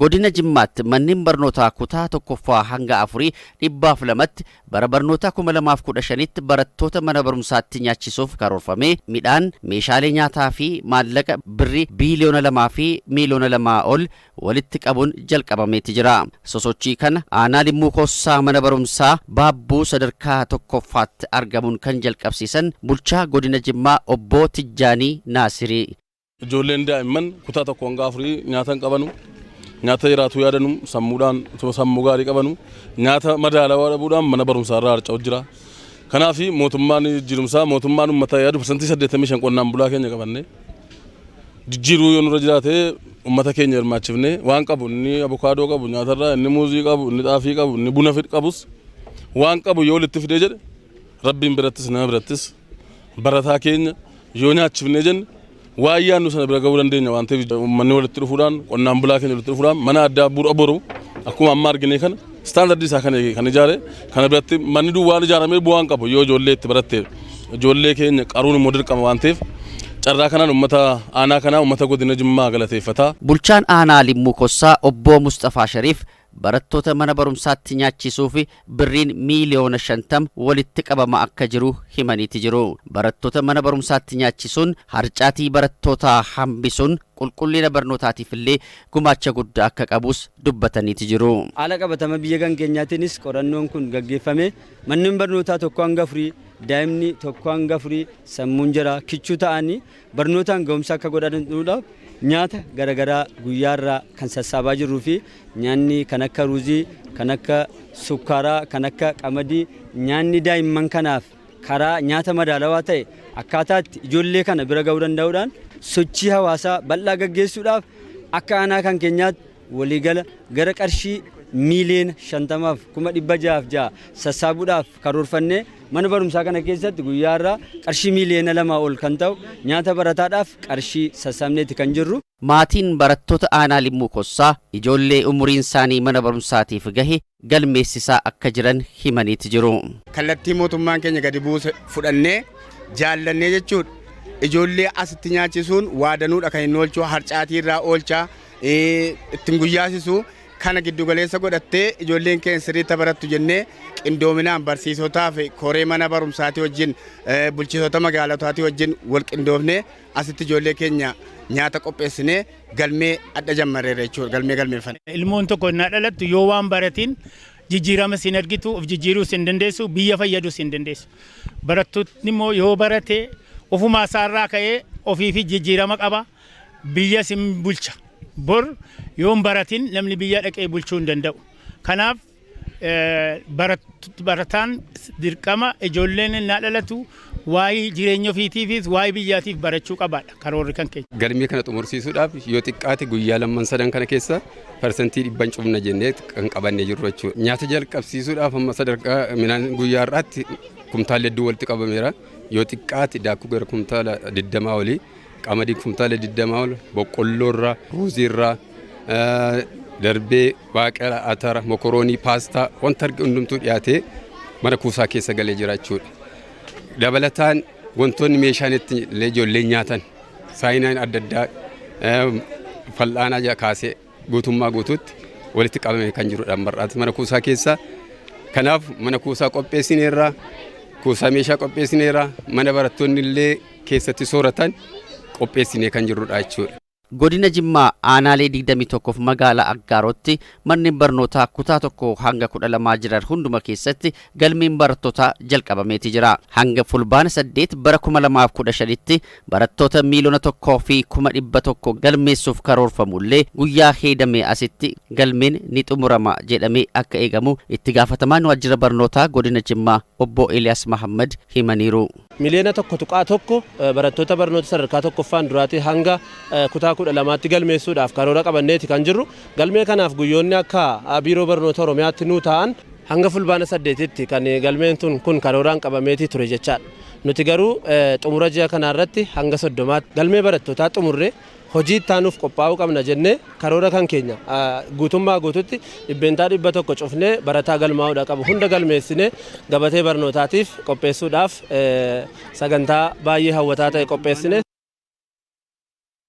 Godina Jimmaatti manneen barnootaa kutaa tokkoffaa hanga afurii 202tti bara barnootaa 2015tti barattoota mana barumsaatti nyaachisuuf karoorfamee midhaan, meeshaalee nyaataa fi maallaqa birrii biiliyoona 2 fi miiliyoona 2 ol walitti qabuun jalqabameeti jira. Sosochii kana aanaa Limmuu Koossaa mana barumsaa Baabbuu sadarkaa tokkoffaatti argamuun kan jalqabsiisan bulchaa godina Jimmaa obbo Tijjaanii Naasirii. Ijoolleen daa'imman kutaa tokko hanga afurii nyaata hin qabanu. Nyaata jiraatu yaadanu sammuudhaan sammuu gaarii qabanu nyaata madaalawaa dhabuudhaan mana barumsaa irraa harca'u jira. Kanaaf mootummaan jijjiirumsaa mootummaan uummataa yaadu 85% qonnaan bulaa keenya qabanne jijjiiruu yoo nurra jiraate uummata keenya hirmaachifne waan qabu inni abukaadoo qabu nyaatarraa, inni muuzii qabu, inni xaafii qabu, inni buna qabus waan qabu yoo walitti fidee jedhe, rabbiin birattis nama birattis barataa keenya yoo nyaachifnee jenne waan yaadnu sana bira gahuu dandeenya waan ta'eef, uummanni walitti dhufuudhaan, qonnaan bulaa keenya walitti dhufuudhaan, mana addaa bu'uura boru akkuma amma argine kana istaandardii isaa kana kan ijaare kana biratti manni duwwaan ijaaramee bu'aan qabu yoo ijoollee itti baratte, ijoollee keenya qaruun immoo dirqama waan ta'eef, carraa kanaan uummata aanaa kanaa, uummata godina Jimmaa galateeffata. Bulchaan aanaa Limmuu Kossaa obbo Mustafaa Shariif barattoota mana barumsaatti nyaachisuuf birriin miiliyoona 50 walitti qabama akka jiru himaniiti jiru. Barattoota mana barumsaatti nyaachisuun harcaatii barattootaa hambisuun qulqullina barnootaatiif illee gumaacha guddaa akka qabus dubbataniiti jiru. Haala qabatama biyya kan keenyaatiinis qorannoon kun gaggeeffame, manneen barnootaa tokko hanga afurii daa'imni tokko hanga afurii sammuun jira kichuu ta'anii barnootaan ga'umsa akka godhanuudhaaf nyaata garaagaraa guyyaarraa kan sassaabaa jirruu fi nyaanni kan akka ruuzii, kan akka sukkaaraa, kan akka qamadii, nyaanni daa'imman kanaaf karaa nyaata madaalawaa ta'e akkaataatti ijoollee kana bira ga'uu danda'uudhaan sochii hawaasaa bal'aa gaggeessuudhaaf akka aanaa kan keenyaatti waliigala gara qarshii 50,606,000 sassaabuudhaaf karoorfannee, mana barumsaa kana keessatti guyyaa irraa qarshii miiliyoona 2 ol kan ta'u nyaata barataadhaaf qarshii sassaabneeti kan jirru. Maatiin barattoota aanaa Limmuu Kossaa ijoollee umuriin isaanii mana barumsaatiif gahe galmeessisaa akka jiran himaniiti jiru. Kallattii mootummaan keenya gadi buuse fudhannee jaallannee jechuudha. Ijoollee asitti nyaachisuun waadanuudha kan inni oolchu, harcaatii irraa oolchaa, ittiin guyyaasisu. Kana giddugaleessa godhattee ijoolleen keenya sirriitti barattu jennee qindoominaan barsiisotaa fi koree mana barumsaatii wajjin, bulchitoota magaalotaatii wajjin wal qindoofnee asitti ijoollee keenya nyaata qopheessinee galmee adda jammareera jechuudha, galmee galmeeffanne. Ilmoon tokko innaa dhalattu yoo waan baratiin jijjiirama sin argitu, of jijjiiruus hin dandeessu, biyya fayyaduus hin dandeessu. Barattoonni immoo yoo barate ofumaa isaarraa ka'ee ofiifi jijjiirama qaba, biyya sin bulcha. Bor yoo hin baratin namni biyya dhaqee bulchuu hin danda'u. Kanaaf barataan dirqama, ijoolleen innaa dhalatu waa'ee jireenya ofiitiifis waa'ee biyyaatiif barachuu qabaadha karoorri kan keenya. Galmee kana xumursiisuudhaaf yoo xiqqaate guyyaa lamman sadan kana keessa 100% cufna jennee kan qabannee jirru jechuudha. Nyaata jalqabsiisuudhaaf amma sadarkaa midhaan guyyaa har'aatti kumtaalli hedduu walitti qabameera. Yoo xiqqaate daakuu gara kumtaala 20 olii, qamadii kumtaala 20 ol, boqqolloorraa, ruuziirraa darbee baaqelaa, atara, mokoroonii, paastaa, wanta arge hundumtuu dhiyaatee mana kuusaa keessa galee jira jechuudha. Dabalataan wantoonni meeshaan itti illee ijoolleen nyaatan saayinaan adda addaa, fal'aanaa kaasee guutummaa guutuutti walitti qabame kan jirudha mar'aatti mana kuusaa keessa. Kanaaf mana kuusaa qopheessineerra, kuusaa meeshaa qopheessineerra, mana barattoonni illee keessatti sooratan qopheessinee kan jirrudha jechuudha. Godina Jimmaa aanaalee 21 magaalaa Aggaarotti manneen barnootaa kutaa tokko hanga 12 jiran hunduma keessatti galmeen barattootaa jalqabameeti jira. Hanga fulbaana 8 bara 2015tti barattoota 1,100,000 galmeessuuf karoorfamullee guyyaa heedame asitti galmeen ni xumurama jedhamee akka eegamu itti gaafatamaan waajjira barnootaa godina Jimmaa obbo Eliyaas Mahammad himaniiru. 1.1 miliyoona barattoota barnoota sadarkaa tokkoffaan duraatii hanga kutaa 12tti galmeessuudhaaf karoora qabanneeti kan jirru. Galmee kanaaf guyyoonni akka biiroo barnoota Oromiyaatti nuu ta'an hanga fulbaana 8tti kan galmeen kun karooraan qabameetii ture jechaadha. Nuti garuu xumura ji'a kanaa irratti hanga 30tti galmee barattootaa xumurree hojii itti aanuuf qophaa'uu qabna jennee karoora kan keenya guutummaa guututti 100% cufnee barataa galmaa'uudha qabu hunda galmeessinee gabatee barnootaatiif qopheessuudhaaf sagantaa baay'ee hawwataa ta'e qopheessine.